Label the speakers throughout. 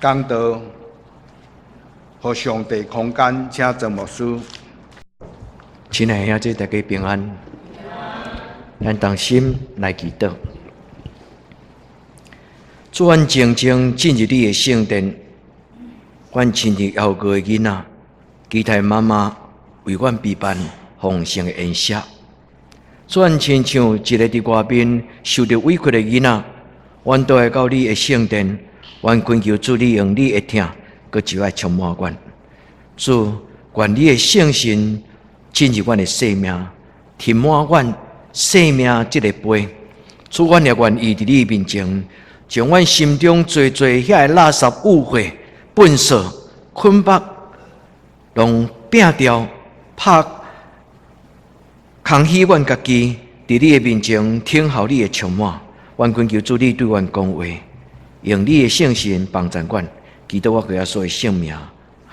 Speaker 1: 講道，予上帝空間，請曾牧師。
Speaker 2: 親愛的兄弟，大家平安。咱同心來祈禱。主，阮靜靜進入你的聖殿，阮親像枵餓的囡仔，期待媽媽為阮備辦豐盛的筵席。主，阮親像一个佇外面受著委屈的囡仔，阮倒來到你的聖殿，阮懇求主，你用你的疼，閣一擺充滿阮。主，願你的聖神進入阮的生命，填滿阮生命這个杯。主，阮也願意佇你面前，將阮心中濟濟遐个垃圾、污穢、糞掃、捆縛，攏摒掉，拍空虛阮家己，佇你的面前等候你的充滿。阮懇求主，你對阮講話，用你的聖神幫助阮，祈禱我耶穌的聖名，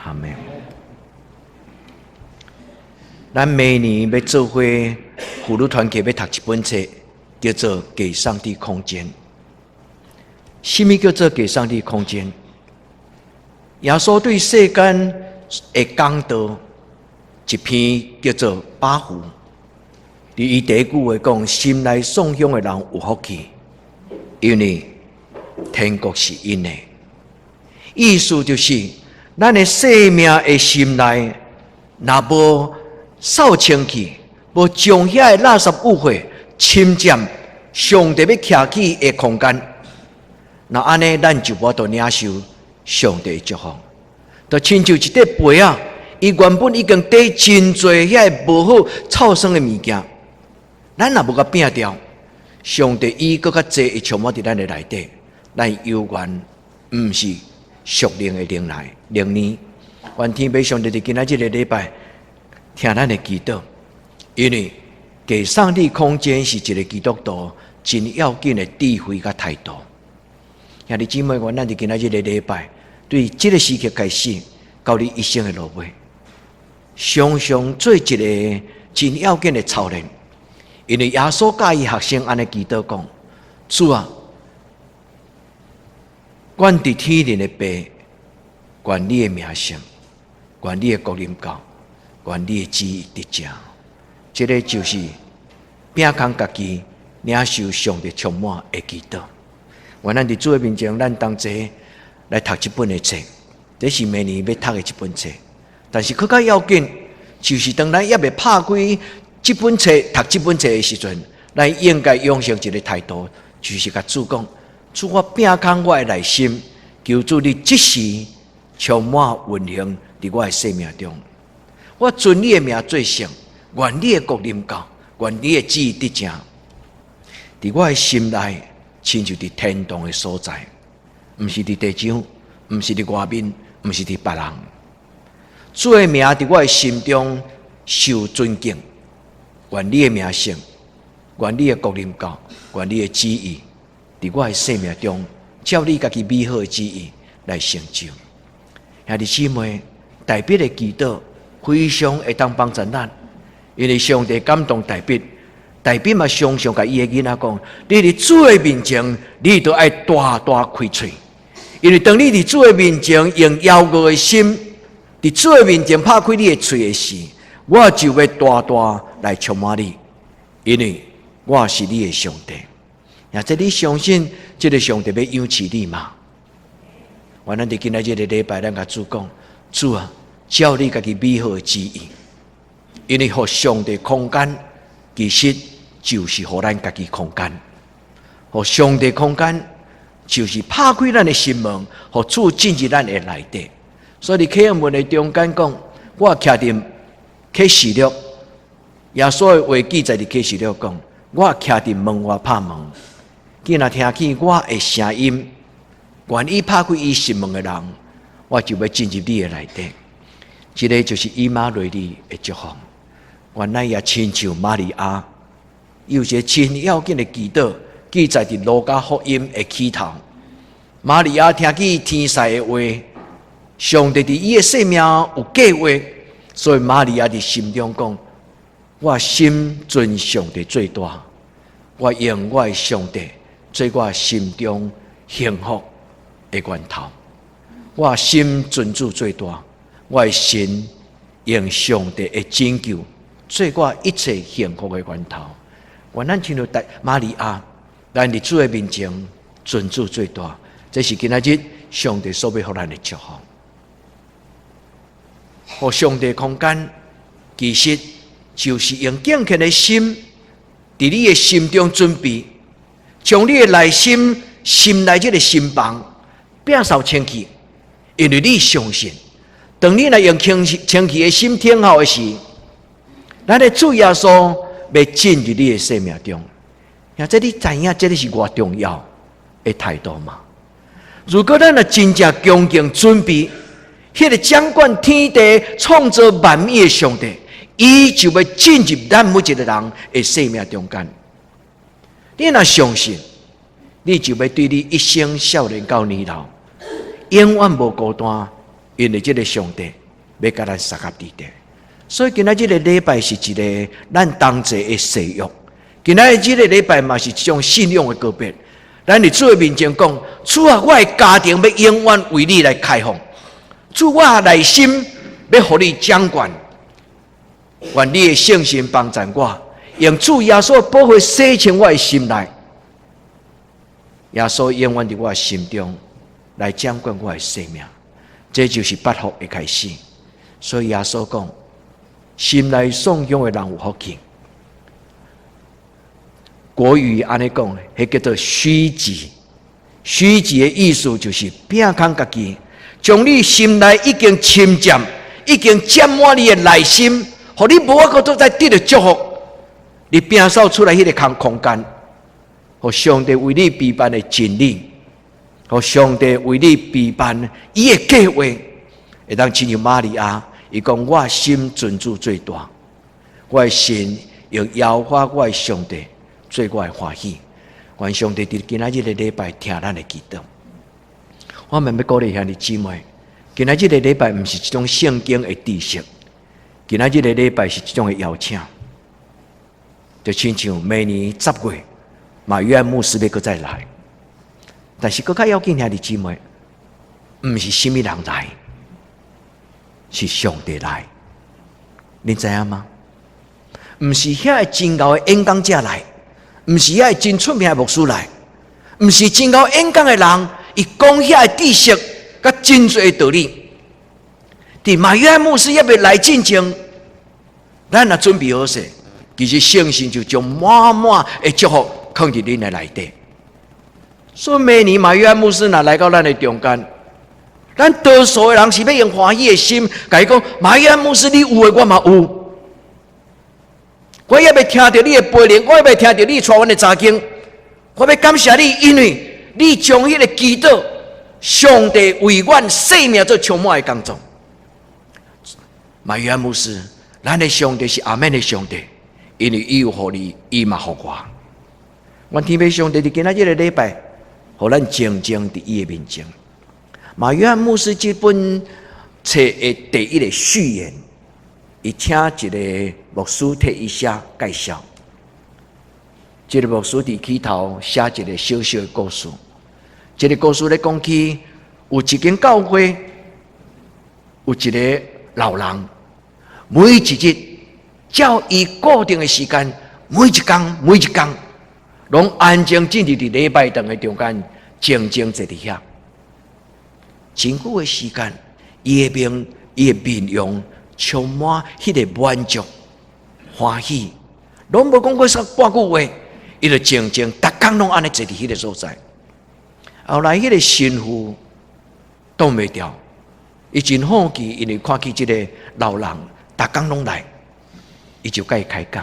Speaker 2: 阿們。咱明年欲做伙婦女團契欲讀一本冊，叫做《給上帝空間》。啥物叫做給上帝空間？耶穌對世間的講道一篇叫做《八福》。佇伊第一句話講：心內喪胸的人有福氣，因為天國是𪜶的。意思就是，咱的生命的心內，若無掃清氣，無將遐个垃圾污穢侵佔上帝欲徛起的空間，若按呢，咱就無法度領受上帝的祝福。就親像一塊被仔，伊原本已經缀真濟遐个無好臭酸的物件，咱若無共摒掉，上帝伊閣較濟會充滿佇咱的內底，咱猶原毋是屬靈的靈奶靈奶。願天父上帝佇今仔這个禮拜聽咱的祈禱，因為給上帝空間是一个基督徒真要緊的智慧佮態度。兄弟姊妹，願咱佇今仔這个禮拜，對這个時刻開始，到你一生的落尾，常常做一个真要緊的操練。因為耶穌教伊學生按呢祈禱講：主啊，阮佇天頂的父，願你的名聖，願你的國臨到，願你的旨意得成。這个就是摒空家己，領受上帝充滿的祈禱。願咱佇主的面前，咱同齊來讀這本的冊，這是明年欲讀的這本冊。但是閣較要緊，就是當咱猶未拍開這本冊、讀這本冊的時陣，咱應該養成一个態度，就是共主講：主，我摒空我的內心，求主你即時充滿運行佇我的生命中。我尊你的名做聖，願你的國臨到，願你的旨意得成。佇我的心內，親像佇天堂的所在，毋是佇地上，毋是佇外面，毋是佇別人。主的名佇我的心中受尊敬，願你的名聖，願你的國臨到，願你的旨意佇我的生命中，照你家己美好的旨意來成就。兄弟姊妹，大衛的祈禱非常會當幫助咱，因為上帝感動大衛，大衛嘛常常共伊的囡仔講：你佇主的面前，你都愛大大開喙，因為當你佇主的面前用枵餓的心，佇主的面前拍開你的喙的時，我就欲大大來充滿你，因為我是你的上帝。或者你相信這个上帝欲養飼你嗎？願咱佇今仔這个禮拜，咱共主講：主啊，照你家己美好的旨意，因為予上帝空間，其實就是予咱家己空間。予上帝空間，就是拍開咱的心門，予主進入咱的內底。所以佇啟應文的中間講，我徛佇啟示錄，耶穌的話記載佇啟示錄講，我徛佇門外拍門，囝若聽見我的聲音，願意拍開伊心門的人，我就欲進入你的內底。這个就是以馬內利的祝福。願咱也親像瑪利亞，有一个真要緊的祈禱，記載佇路加福音的起頭。瑪利亞聽見天使的話，上帝佇伊的生命有計劃，所以瑪利亞佇心中講：我心尊上帝做大，我用我的上帝做我心中幸福的源頭。我心尊主做大，我的神用上帝的拯救做我一切幸福的源頭。願咱親像瑪利亞，咱佇主的面前尊主做大，這是今仔日上帝所欲予咱的祝福。予上帝空間，其實就是用敬虔的心，佇你的心中準備，將你的內心、心內這个心房摒掃清氣，因為你相信，當你來用清清氣的心聽候的時，咱的主耶穌欲進入你的生命中。呀，這你知影，這个是偌重要的態度嗎？如果咱若真正恭敬準備，彼个掌管天地、創造萬物的上帝，伊就欲進入咱每一个人的生命中間。你若相信，你就欲對你一生少年到年老，永遠無孤單，因為這个上帝欲共咱相佮佇底。所以今仔這个禮拜是一个咱同齊的誓約。今仔這个禮拜嘛是一種信仰的告別。咱佇主的面前講：主啊，我的家庭欲永遠為你來開放。主，我內心欲予你掌管，願你的聖神幫助我，用主耶穌寶血洗清我的心內。耶穌永遠佇我的心中來掌管我的生命，這就是八福的開始。所以耶穌講：心內喪勇的人有福氣。國語按呢講，彼叫做虛己。虛己的意思就是摒空家己，將你心內已經侵佔、已經佔滿你的內心，予你無法度再得著祝福。你摒掃出來彼个空空間，予上帝為你備辦的真理，予上帝為你備辦伊的計劃，會當親像瑪利亞，伊講我心尊主做大，我的神用耶和華我的上帝做我的歡喜。願上帝佇今仔日的禮拜聽咱的祈禱。我們欲鼓勵兄弟姊妹，今仔日的禮拜毋是一種聖經的知識，今仔日的禮拜是一種的邀請。就親像明年10月，馬約翰牧師欲閣再來，但是閣較要緊，兄弟姊妹，毋是啥物人來，是上帝來，恁知影嗎？毋是遐個真𠢕的演講者來，毋是遐個真出名的牧師來，毋是真𠢕演講的人，伊講遐个知識佮真濟的道理。佇馬約翰牧師猶未來進前，咱若準備好勢，其實聖神就將滿滿的祝福囥佇恁的內底。所以明年馬約翰牧師若來到咱的中間，咱多數的人是欲用歡喜的心，共伊講：馬約翰牧師，你有的我嘛有。我猶未聽著你的培靈，我猶未聽著你帶阮的查經，我欲感謝你，因為你將彼个祈禱，上帝為阮生命做充滿的工作。馬約翰牧師，咱的上帝是阿們的上帝，因為伊有予你，伊嘛予我。願天父上帝佇今仔這个禮拜，予咱靜靜佇伊的面前。馬約翰牧師這本冊的第一个序言，伊請一个牧師替伊寫介紹。這个牧師佇起頭寫一个小小的故事。這个故事咧講起，有一間教會，有一个老人，每一日照伊固定的時間，每一工每一工，攏安靜進入佇禮拜堂的中間，靜靜坐佇遐。真久的時間，伊的面容充滿彼个滿足、歡喜，攏無講過啥半句話，伊就靜靜，逐工攏按呢坐佇彼个所在。後來，彼个神父擋袂牢，伊真好奇，因為看見這个老人逐工攏來，伊就共伊開講。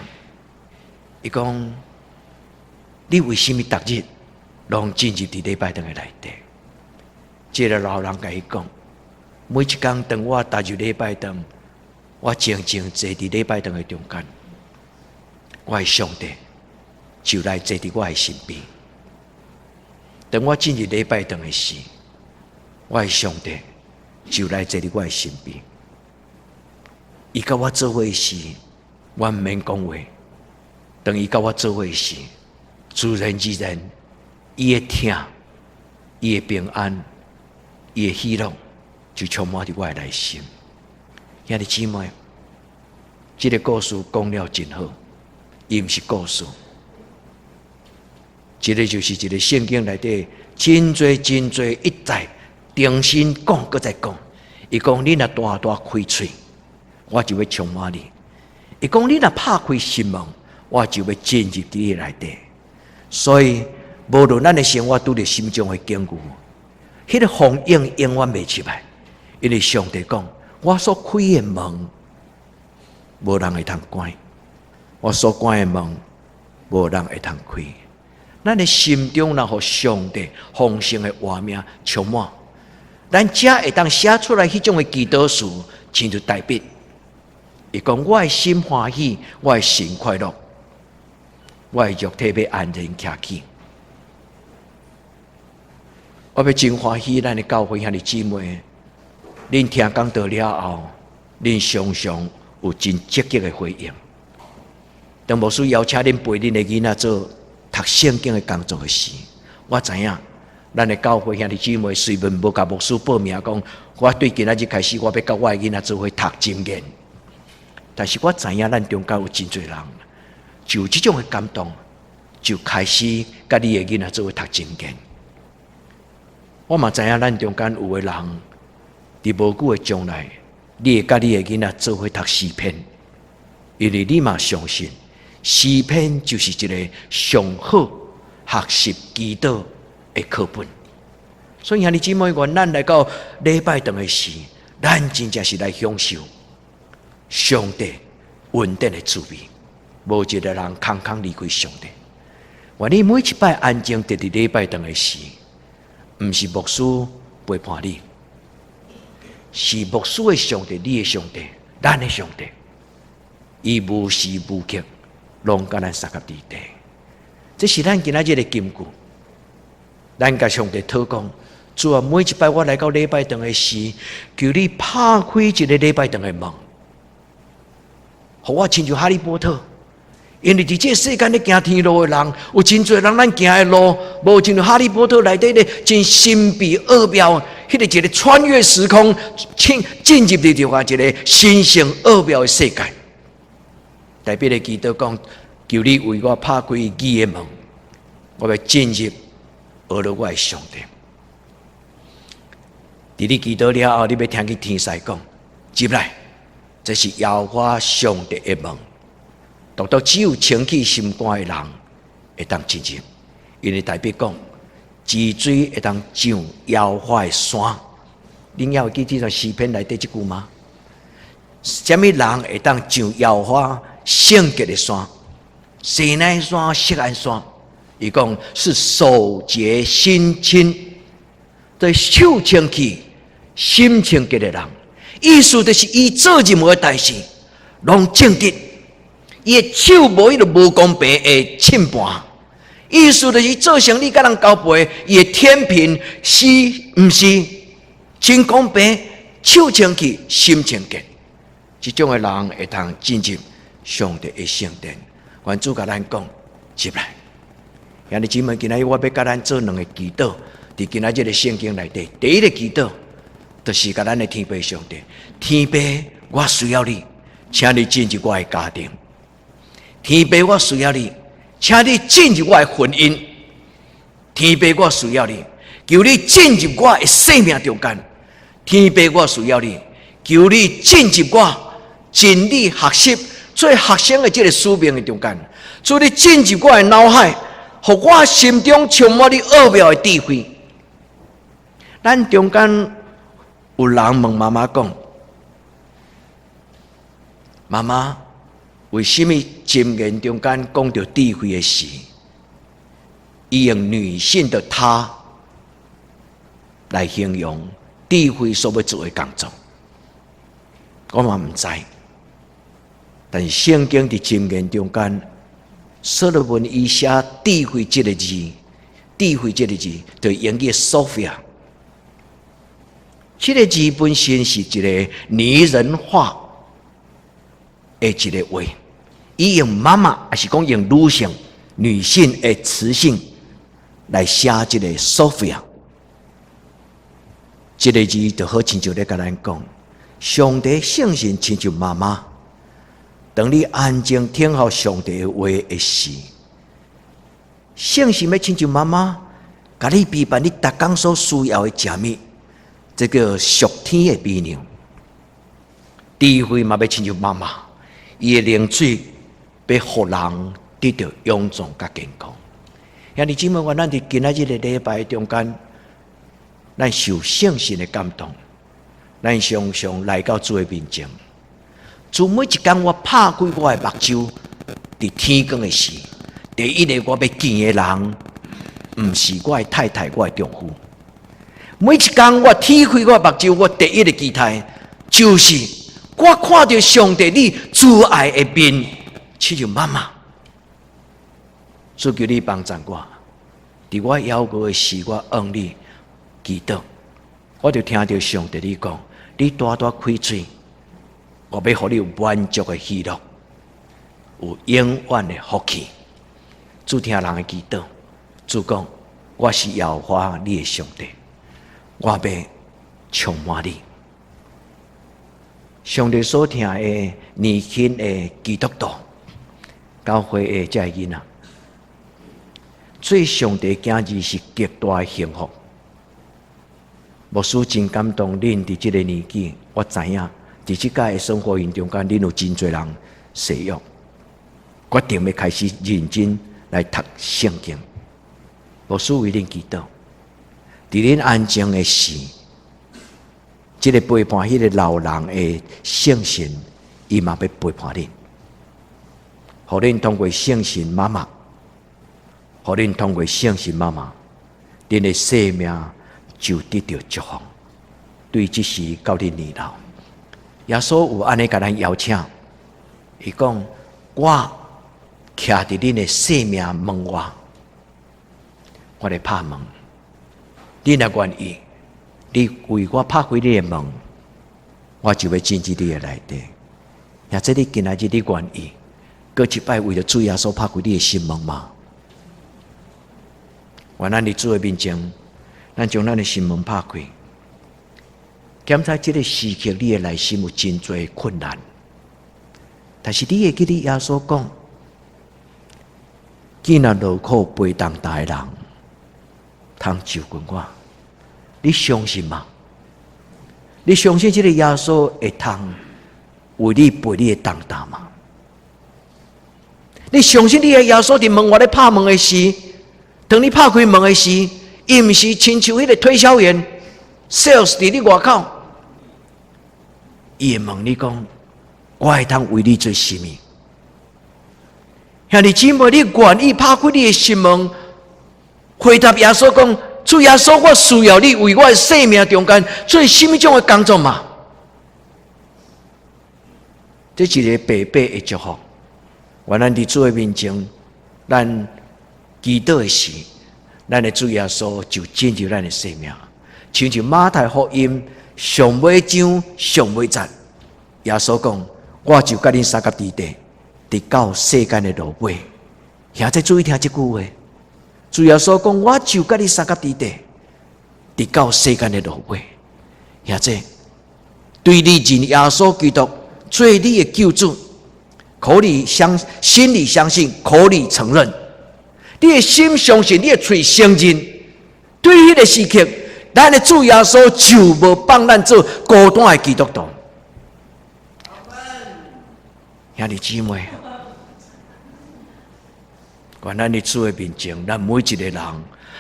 Speaker 2: 伊講：你為啥物逐日攏進入佇禮拜堂的內底？這个老人共伊講：每一工當我踏入禮拜堂，我靜靜坐佇禮拜堂的中間，我的上帝就來坐佇我的身邊。當我進入禮拜堂的時，我的上帝就來坐佇我的身邊。伊佮我做伙時，我毋免講話。當伊佮我做伙時，自然而然，伊的疼，伊的平安，伊的喜樂，就充滿佇我的內心。兄弟姊妹，這个故事講了真好，伊毋是故事，這个就是一个聖經內底真濟真濟一再重新講，閣再講。伊講你若大大開喙，我就欲充滿你；伊講你若拍開心門，我就欲進入佇你內底。所以，無論咱的生活拄著啥物種的境遇，彼个封印永遠袂入來，因為上帝講：我所開的門，無人會通關；我所關的門，無人會通開。咱的心中若予上帝豐盛的活命充滿，咱才會當寫出來彼種的祈禱詞，親像大衛。伊講：我的心歡喜，我的神快樂，我的肉體欲安然徛起。我欲真歡喜，咱的教會兄弟姊妹，恁聽講道了後，恁常常有真積極的回應。當牧師邀請恁陪恁的囡仔做讀聖經的工作的時，我知影咱的教會兄弟姊妹雖然無共牧師報名講，我對今仔日開始，我欲佮我的囡仔做伙讀箴言，但是我知影咱中間有真濟人，就有這種的感動，就開始佮你的囡仔做伙讀箴言。我嘛知影咱中間有的人，佇無久的將來，你會佮你的囡仔做伙讀詩篇，因為你嘛相信詩篇就是一个上好學習祈禱的課本。所以兄弟姊妹，願咱來到禮拜堂的時，咱真正是來享受上帝恩典的滋味，無一个人空空離開上帝。願你每一擺安靜佇佇禮拜堂的時，毋是牧師陪伴你，是牧師的上帝，你的上帝，咱的上帝，伊無時無刻攏佮咱相佮佇佇。這是咱今仔日的金句。咱共上帝禱講，主啊，每一擺我來到禮拜堂的時，求你拍開一个禮拜堂的門，予我親像哈利波特。因為佇這个世間咧行天路的人，有真濟人咱行的路，無親像哈利波特內底咧真神秘奧妙，彼个一个穿越時空，進進入佇著啊一个神聖奧妙的世界。大衛的祈禱講，求你為我拍開義的門，我欲進入學著我的上帝。佇你祈禱了後，你欲聽見天使講，入來，這是耶和華上帝的門。獨獨只有清氣心肝的人會當進入，因為大衛講，治水會當上耶和華的山。恁猶會記這段詩篇內底這句嗎？啥物人會當上耶和華聖潔的山？西奈山、錫安山，伊講是手潔心清，對手清氣、心清潔的人，意思就是伊做任何代誌，攏正直。伊的手無彼个無公平的秤盤，意思就是做生意佮人交陪，伊的天平是毋是真公平？手清氣，心清潔，這種的人會通進入上帝的聖殿。願主共咱講，入來。兄弟姊妹，今仔日我欲共咱做兩个祈禱，佇今仔日的聖經內底，第一个祈禱，就是共咱的天父上帝，天父，我需要你，請你進入我的家庭。天父，我需要你，請你進入我的婚姻。天父，我需要你，求你進入我的生命中間。天父，我需要你，求你進入我真理學習做學生的這个使命的中間。主，你進入我的腦海，予我心中充滿你奧妙的智慧。咱中間有人問媽媽講：媽媽，為啥物箴言中間講著智慧的時，伊用女性的她來形容智慧所欲做的工作？我嘛毋知，但是聖經佇箴言中間，所羅門伊寫智慧這个字，智慧這个字，就英語 Sophia。這个字本身是一个擬人化的一个話，伊用媽媽，抑是講用女性、女性的詞性來寫這个 Sophia。這个字就好親像咧共咱講，上帝聖神親像媽媽，當你安靜聽候上帝的話的時，聖神欲親像媽媽，共你備辦你逐工所需要的食物，這个屬天的美糧。智慧嘛欲親像媽媽，伊的靈水欲予人得著勇壯佮健康。兄弟姊妹，願咱佇今仔日的禮拜中間，咱受聖神的感動，咱常常來到主的面前。主，每一工我拍開我的目睭，佇天光的時，第一个我欲見的人，毋是我的太太，我的丈夫。每一工我天開我的目睭，我第一个期待就是我看著上帝你慈愛的面，親像媽媽。主，求你幫助我，佇我猶豫的時，我向你祈禱，我就聽著上帝你講：你大大開喙，我欲予你有滿足的喜樂，有永遠的福氣。主聽人的祈禱，主講：我是耶和華你的上帝，我欲充滿你。上帝所疼的年輕的基督徒，教會的這个囡仔，做上帝囝兒是極大的幸福。牧師真感動，恁佇這个年紀，我知影佇這屆的生活營中間，恁有真濟人誓約，決定欲開始認真來讀聖經。牧師為恁祈禱，佇恁安靜的時，這个陪伴彼个老人的聖神，伊嘛欲陪伴恁，予恁通過聖神媽媽，予恁通過聖神媽媽，恁的生命就得著祝福。對這時到恁年老，耶穌有按呢共咱邀請，伊講：我徛佇恁的生命門外，我咧拍門，恁若願意，你為我拍開你的門，我就欲進入你的內底。或者你今仔日你願意，閣一擺為著主耶穌拍開你的心門嗎？願咱佇主的面前，咱將咱的心門拍開。檢查這个時刻，你的內心有真濟困難，但是你會記得耶穌講：見若勞苦背重擔的人，通就近我。你相信嗎？你相信這个耶穌會通為你背你的重擔嗎？你相信你的耶穌佇門外咧拍門的時，當你拍開門的時，伊毋是親像彼个推銷員 sales 佇你外口，伊會問你講：我會通為你做啥物？兄弟姊妹，你願意拍開你的心門，回答耶穌講：主耶穌，我需要你為我的生命中間做啥物種的工作嗎？這是一個白白的祝福。願咱佇主的面前，咱祈禱的時，咱的主耶穌就進入咱的生命。親像馬太福音上尾章上尾節，耶穌講：我就佮恁相佮佇底，直到世間的落尾。兄弟注意聽這句話。主耶穌講：我就佮你相佮佇底，直到世間的落尾。兄弟，對你認耶穌基督做你的救主，口裡相心裡相信，口裡承認，你的心相信，你的喙承認。對彼个時刻，咱的主耶穌就無放咱做孤單的基督徒。兄弟姊妹，願咱佇主的面前，咱每一个人，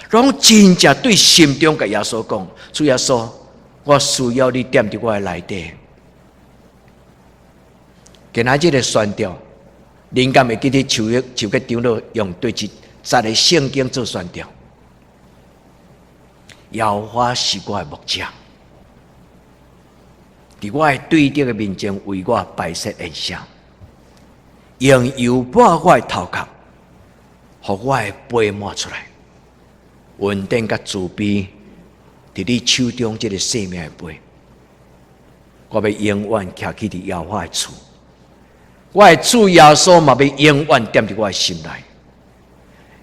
Speaker 2: 攏真正對心中共耶穌講：主耶穌，我需要你踮佇我的內底。今仔日的宣教，恁敢會記得秋月秋月長老用佗一節的聖經做宣教？耶和華是我的牧者，佇我的對敵的面前為我擺設筵席，用油抹我的頭殼，予我的杯滿出來。恩典佮慈悲，佇你手中這个生命的杯，我欲永遠徛起佇耶和華的厝，我的主耶穌嘛欲永遠踮佇我的心內。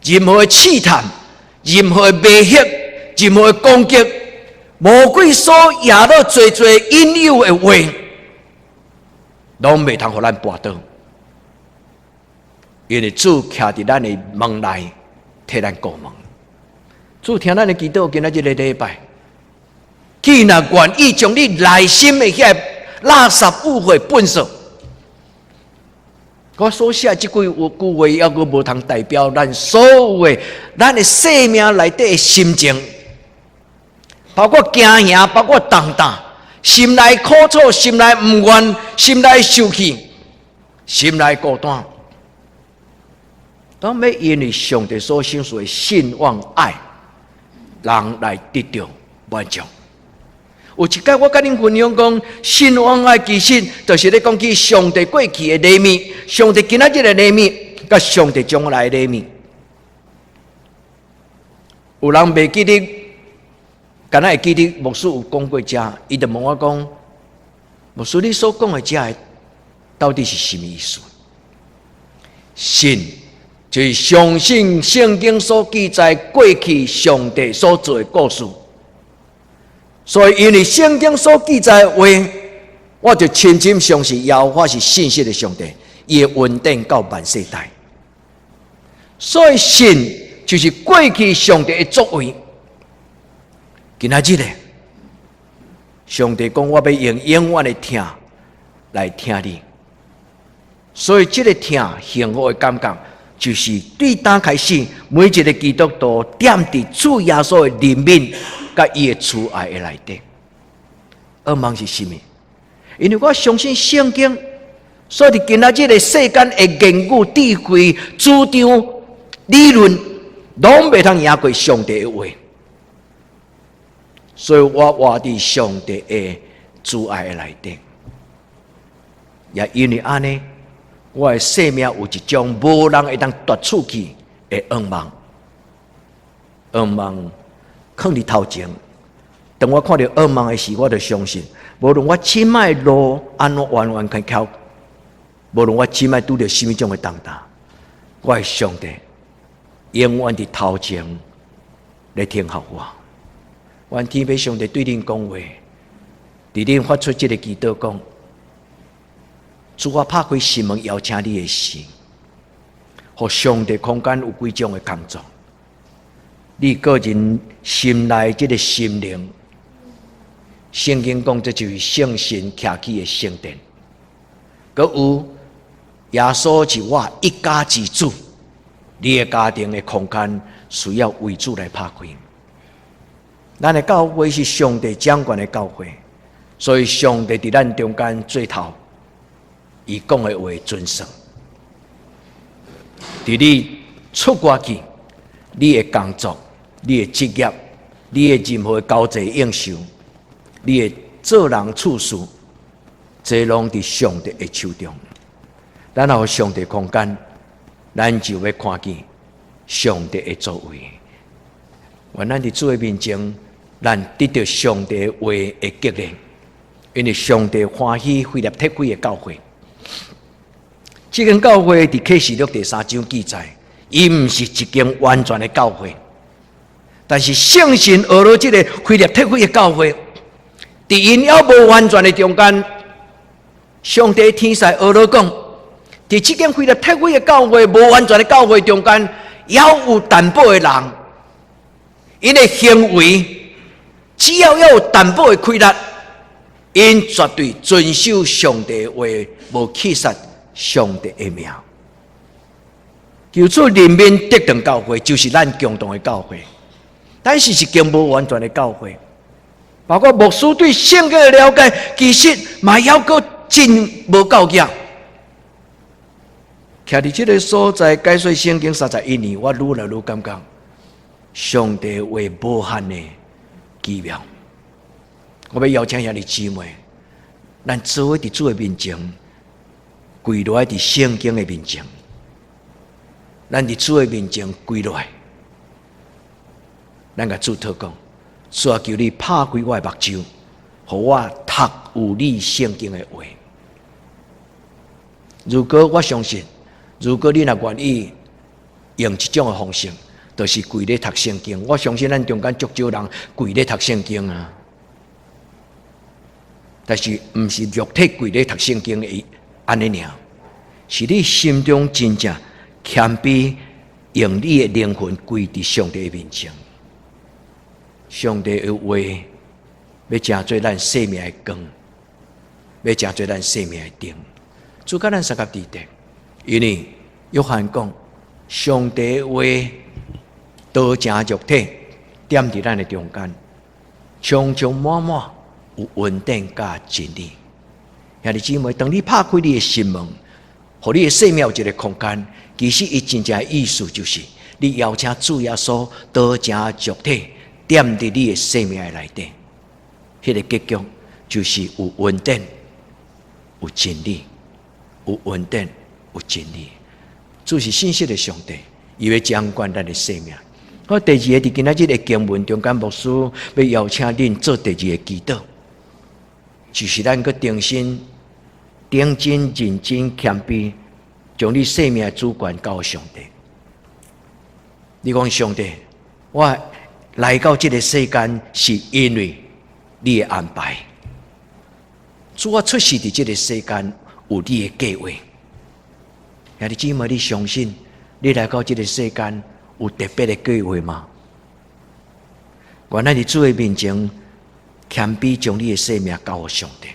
Speaker 2: 任何的試探，任何的威脅，任何的攻擊，魔鬼所惹到濟濟引誘的話，攏袂通予咱跋倒，因為主徛佇咱的門內，替咱顧門。主聽咱的祈禱，今仔這個禮拜，既若願意將你內心的遐垃圾污穢糞掃，我所寫這幾句話，猶閣無通代表咱所有的咱的生命內底的心情，包括驚嚇，包括動盪，心內苦楚，心內毋願，心內受氣，心內孤單，當欲因為上帝所賞賜的信望愛，人來得著滿足。有一擺我佮恁分享講，信望愛其實就是咧講起上帝過去的禮物，上帝今仔日的禮物，佮上帝將來的禮物。有人袂記得，敢若會記得牧師有講過這，伊就問我講：牧師，你所講的這到底是啥物意思？信就是相信聖經所記載過去上帝所做的故事。所以，因為聖經所記載的話，我就深深相信耶和華是信實的上帝，伊的恩典到萬世代。所以，信就是過去上帝的作為。今仔日咧，上帝講我欲用永遠的疼來疼你。所以，這个疼幸福的感覺，就是對當開始，每一個基督徒踮佇主耶穌的憐憫佮伊的慈愛的內底。仰望是啥物？因為我相信聖經，所以佇今仔日的世間的言語、智慧、主張、理論，攏袂通贏過上帝的話。所以我活佇上帝的慈愛的內底，也因為按呢，我的生命有一種無人會當奪取去的仰望，仰望囥佇頭前。當我看著仰望的時，我就相信，無論我這擺路按怎彎彎曲曲，無論我這擺拄著啥物種的重擔，我的上帝永遠佇頭前來聽候我。願天父上帝對恁講話，佇恁發出這个祈禱講：主啊，拍開心門邀請你的時，予上帝空間有幾種的工作。你個人心內這个心靈，聖經講這就是聖神徛起的聖殿。閣有耶穌是我一家之主，你的家庭的空間需要為主來拍開。咱的教會是上帝掌權的教會，所以上帝佇咱中間做頭，伊講的話準算。佇你出外去，你的工作、你的職業、你的任何交際應酬、你的做人處事，這攏佇上帝的手中。咱若予上帝空間，咱就欲看見上帝的作為。願咱佇主的面前，咱得著上帝話的激勵，因為上帝歡喜腓立鐵菲的教會。這間教會佇啟示錄第三章記載，伊毋是一間完全的教會，但是聖神學了這个腓立鐵菲的教會，佇𪜶猶無完全的中間，上帝天使學了講，佇這間腓立鐵菲的教會無完全的教會中間，猶有淡薄的人，𪜶的行為只要猶有淡薄的虧力，𪜶絕對遵守上帝的話，無棄殺上帝的名。求主憐憫得長教會，就是咱共同的教會，但是是間無完全的教會，包括牧師對聖經的了解，其實嘛猶閣真無夠額。徛佇這个所在解說聖經31年，我愈來愈感覺上帝話無限的奇妙。我欲邀請兄弟姊妹，咱做伙佇主的面前，跪落來佇聖經的面前，咱佇主的面前跪落來，咱共主禱告，主啊，求你拍開我的目睭，予我讀有你聖經的話。如果我相信，如果你若願意用這種的方式，就是跪咧讀聖經。我相信咱中間足少人跪咧讀聖經啊。但是毋是肉體跪咧讀聖經的按呢爾，是你心中真正謙卑，用你的靈魂跪佇上帝的面前。上帝的話欲成做咱生命的光，欲成做咱生命的燈。主佮咱相佮佇咧，因為約翰講，上帝的話道成肉體，踮佇咱的中間，充充滿滿有恩典佮真理。兄弟姊妹，當你拍開你的心門，予你的生命有一個空間，其實伊真正的意思就是，你邀請主耶穌道成肉體，踮佇你的生命的內底，彼個結局就是有恩典、有真理，有恩典、有真理。主是信實的上帝，伊欲掌管咱的生命。好，第二个，佇今仔日的經文中間，牧師欲邀請恁做第二个祈禱，就是咱閣重新認真、認真、謙卑，將你生命的主權交予上帝。你講上帝，我來到這个世間是因為你的安排。主，我出世佇這个世間有你的計劃。兄弟姊妹，你相信你來到這个世間有特別的計劃嗎？原來佇主的面前謙卑，將你的生命交予上帝。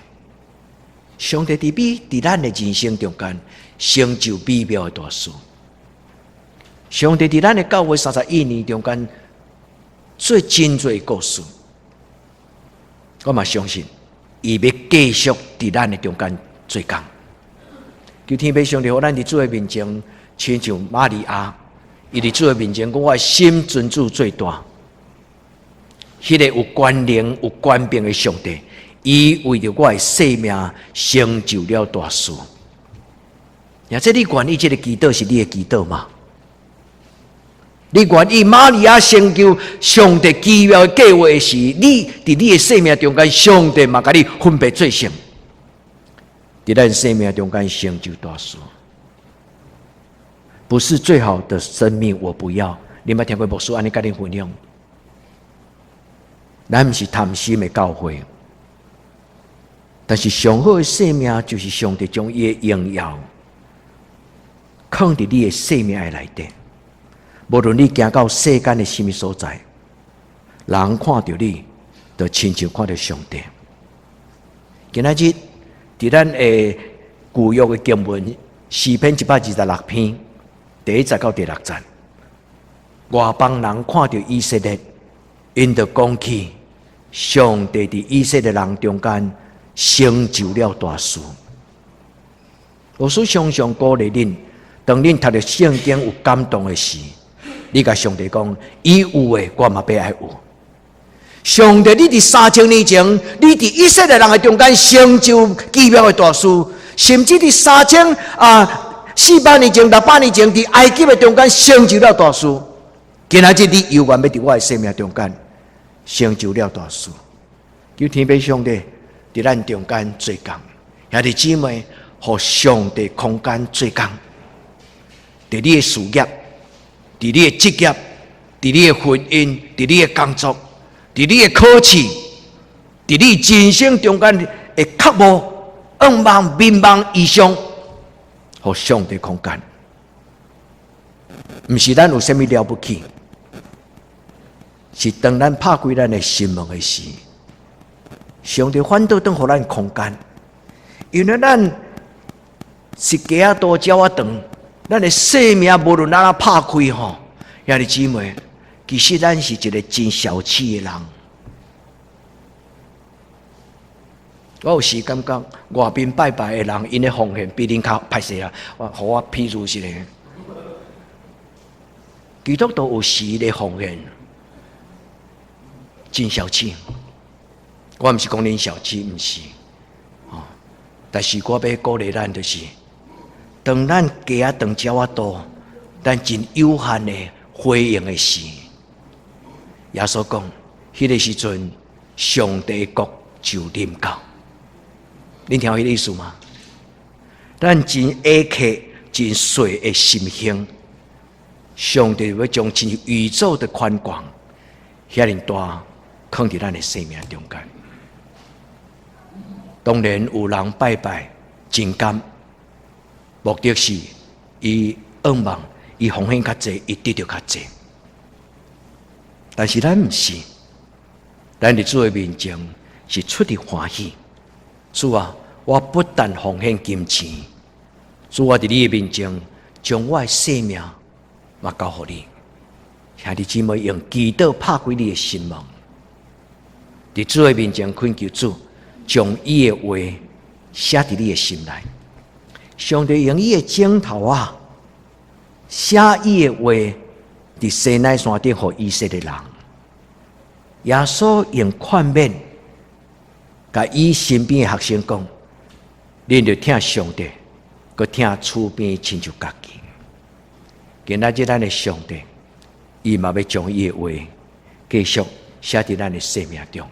Speaker 2: 上帝佇咱的人生中間成就美妙的大事。上帝佇咱的教會31年中間做真濟故事，我嘛相信，伊欲繼續佇咱的中間做工。求天父上帝，予咱佇主的面前，親像瑪利亞，伊佇主的面前講：我的心尊主最大。彼个有權能、有權柄的上帝，伊為著我的生命成就了大事。或者你願意這个祈禱是你的祈禱嗎？你願意瑪利亞成就上帝奇妙的計劃時，你佇你的生命中間，上帝嘛共你分別做聖，佇咱生命中間成就大事。不是最好的生命，我不要。你捌聽過牧師按呢共恁分享？咱毋是貪心的教會，但是上好的生命就是上帝將伊的榮耀囥佇你的生命的內底。無論你行到世間的啥物所在，人看著你，就親像看著上帝。今仔日佇咱的舊約的經文詩篇126篇第1節到第6節，外邦人看著以色列，𪜶就講起上帝佇以色列人中間成就了大事。牧師常常鼓勵恁，當恁讀著聖經有感動的時，你共上帝講，伊有的，我嘛欲愛有。上帝，你佇3000年前，你佇以色列人的中間成就奇妙的大事，甚至佇三千啊四百年前、600年前，佇埃及的中間成就了大事。今仔日你猶原欲佇我的生命中間成就了大事。求天父上帝佇咱中間做工，兄弟姊妹，予上帝空間做工，佇你的事業，佇你的職業，佇你的婚姻，佇你的工作，佇你的考試，佇你人生中間的渴慕、願望、眠夢、異象，予上帝空間，毋是咱有啥物了不起，是當咱拍開咱的心門的時，上帝反倒轉予咱空間，因為咱是雞仔肚鳥仔腸，咱的生命無論按怎拍開吼，兄弟姊妹，其實咱是一個真小氣的人。我有時感覺外面拜拜的人，𪜶的奉獻比恁較歹勢啊！我予我譬如一下，基督徒有時咧奉獻真小氣。我毋是講恁小氣，毋是，哦。但是我欲鼓勵咱，就是當咱雞仔腸鳥仔肚，咱真有限的回應的時，耶穌講，彼个時陣，上帝的國就臨到。恁聽有彼个意思嗎？咱真下客、真細的心胸，上帝欲將親像宇宙的寬廣，遐爾大，囥佇咱的生命中間。當然有人拜拜真甘，目的是伊願望，伊奉獻較濟，伊得著較濟。但是咱毋是，咱佇主的面前是出佇歡喜。主啊，我不但奉獻金錢，主，我佇你的面前將我的性命嘛交予你。兄弟姊妹，用祈禱拍開你的心門，佇主的面前懇求主，將伊的話寫佇你的心內。上帝用伊的指頭啊，寫伊的話佇西奈山頂予以色列人。耶穌用勸勉，共伊身邊的學生講：恁著疼上帝，閣疼厝邊親像家己。今仔日咱的上帝，伊嘛欲將伊的話繼續寫佇咱的生命中。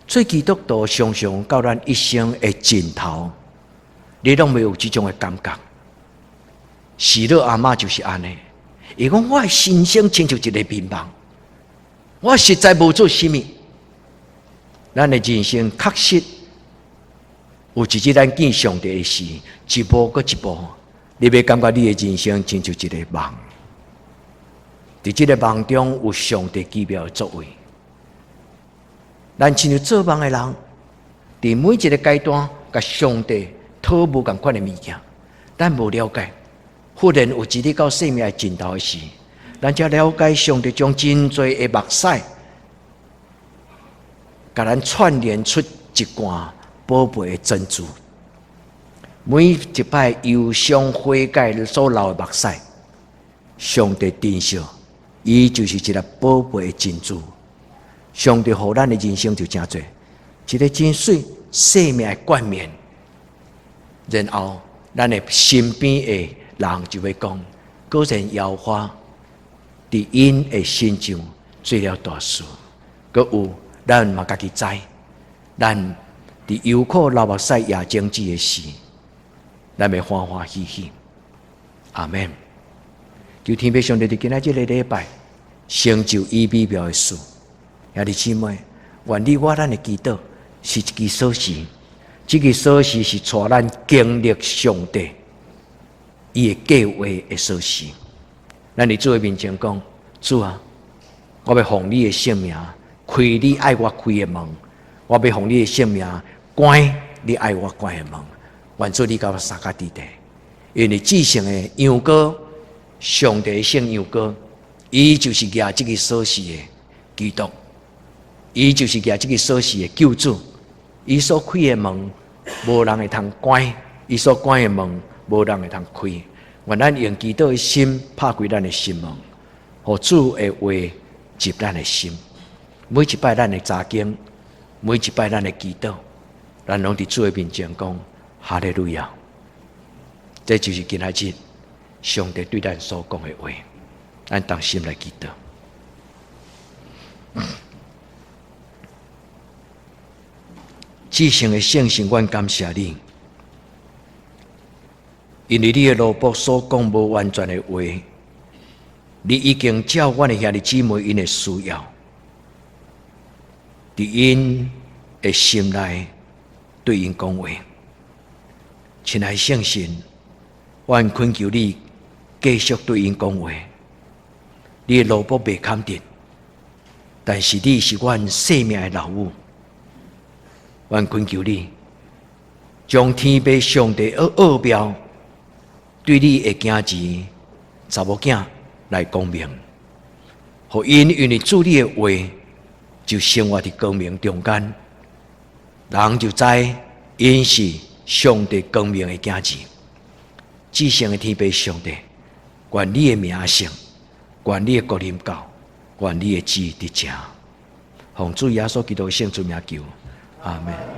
Speaker 2: 做基督徒常常到咱一生的盡頭，你攏會有這種的感覺。喜樂阿媽就是按呢，伊講我的人生親像一个眠夢，我實在無做啥物。咱的人生確實有一日咱見上帝的時，一步閣一步，你欲感覺你的人生親像一个夢。佇這个夢中有上帝奇妙的作為。咱親像做夢的人，佇每一个階段，共上帝討無仝款的物件，咱無了解。忽然有一日到生命的盡頭的時，咱才了解上帝將真濟的目屎，共咱串聯出一罐寶貝的珍珠。每一擺憂傷悔改所流的目屎，上帝珍惜，伊就是一粒寶貝的珍珠。上帝予咱的人生就成做一个真媠生命的冠冕，然後咱的身邊的人就會講，果然耶和華佇𪜶的身上做了大事。閣有咱嘛家己知，咱佇憂苦流目屎也種子的時，咱會歡歡喜喜。阿們。求天父上帝佇今仔這个禮拜成就伊美妙的事。兄弟姊妹，願你我咱的祈禱是一支鎖匙，這支鎖匙是帶咱經歷上帝伊的計劃的鎖匙。咱佇主的面前講，主啊，我欲奉你的聖名開你愛我開的門，我欲奉你的聖名關你愛我關的門。願主你佮我相佮佇咧，因為至聖的羊羔，上帝的聖羊羔，伊就是舉這支鎖匙的基督。伊就是舉這个鎖匙的救主，伊所開的門，無人會通關；伊所關的門，無人會通開。願咱用祈禱的心拍開咱的心門，予主的話入咱的心。每一擺咱的查經，每一擺咱的祈禱，咱攏佇主的面前講哈利路亞。這就是今仔日上帝對咱所講的話，咱同心來祈禱。至聖的聖神，阮感謝你，因為你的奴僕所講無完全的話，你已經照阮的兄弟姊妹𪜶的需要，佇𪜶的心內對𪜶講話。親愛聖神，阮懇求你繼續對𪜶講話。你的奴僕袂堪得，但是你是阮生命的老母。阮懇求你，將天父上帝的奧妙對你的囝兒、查某囝來講明，予𪜶因為主你的話，就生活佇光明中間，人就知𪜶是上帝光明的囝兒。至聖的天父上帝，願你的名聖，願你的國臨到，願你的旨意得成。奉主耶穌基督的聖主名求。阿們。